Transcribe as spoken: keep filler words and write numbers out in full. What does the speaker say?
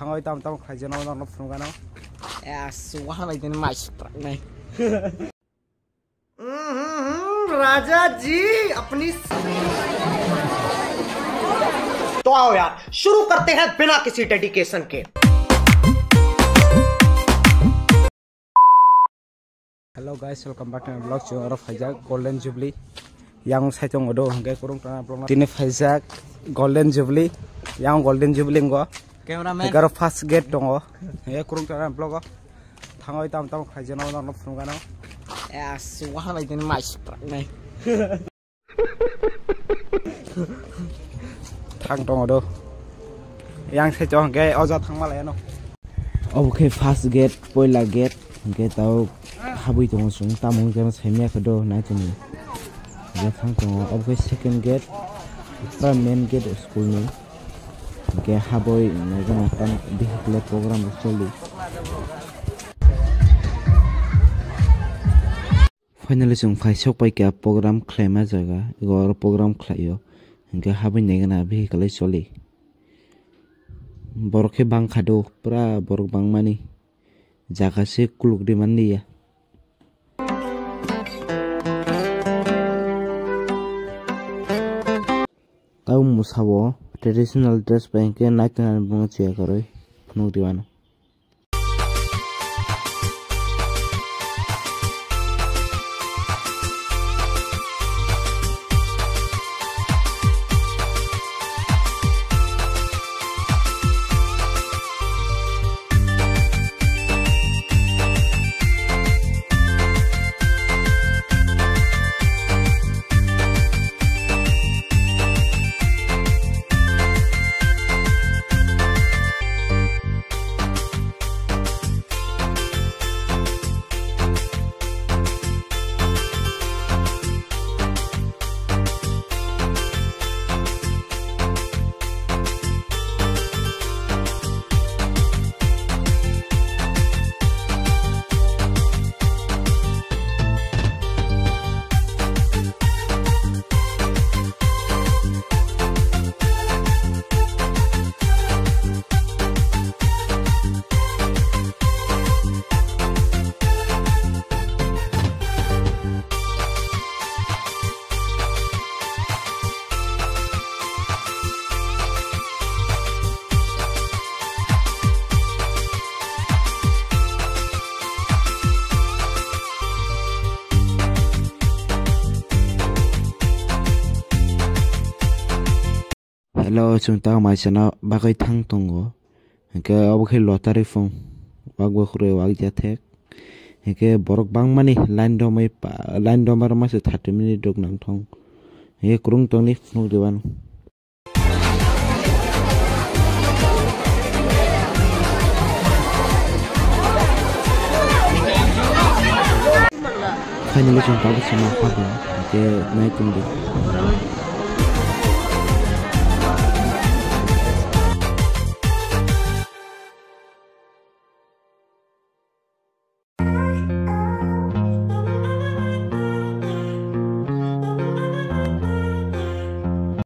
Thangwi tam tam khlai jeno norno phunukgano. Yes, wahalai tini mai suprak nai. हम्म, राजा जी, अपनी तो आओ यार, शुरू करते हैं बिना किसी डेडिकेशन के। Hello guys, welcome back to my vlog. Chwng oro phaijak Golden Jubilee. Yang saichung odo hwnkhe kurung tana vlog. Tini phaijak Golden Jubilee. Yang Golden Jubilee ngo. Cameraman. Hwnkhe oro first gate tongo. Hwnkhe kurung tana vlog. Thangwi tam tam khlai jeno norno phunukgano. Yes, wahalai tini mai suprak nai. Thang tongo do. Yang se chong ke oja thang malai ano. Obo khe first gate, poila gate, hwnkhe tao habwi tongo chwng, tamo hwnkhe saimanya khe do nai tongni. Hwnkhe thang tongo, obo khe second gate, pura main gate school ni. Hwnkhe habwi naikhe naikhe vehicle program choli. Finally, chwng phai sok pai kha program khlaima jaga, ego oro program khlaio, hwnkhe habwi naigana vehicle choli. Borok khe bangkha do, pura borok bangmani jaga se kuluk rimani ya. Tau mwsao traditional dress bai hwnkhe naitongni bumung chuya kwrwi phunuk di mano. Hello, chwng tamo mai chana bagwi thang tongo. Hwnkhe obo khe lottery phone. Wak bo khurui wak ya thek. Hwnkhe borok bangmani line romwi pa, line romma romma se thirty minute rok nang thong. Hwnkhe kwrwng tongni phunuk di mano. Finally, chwng tabuk se ma pha tongo. Hwnkhe nai tong di.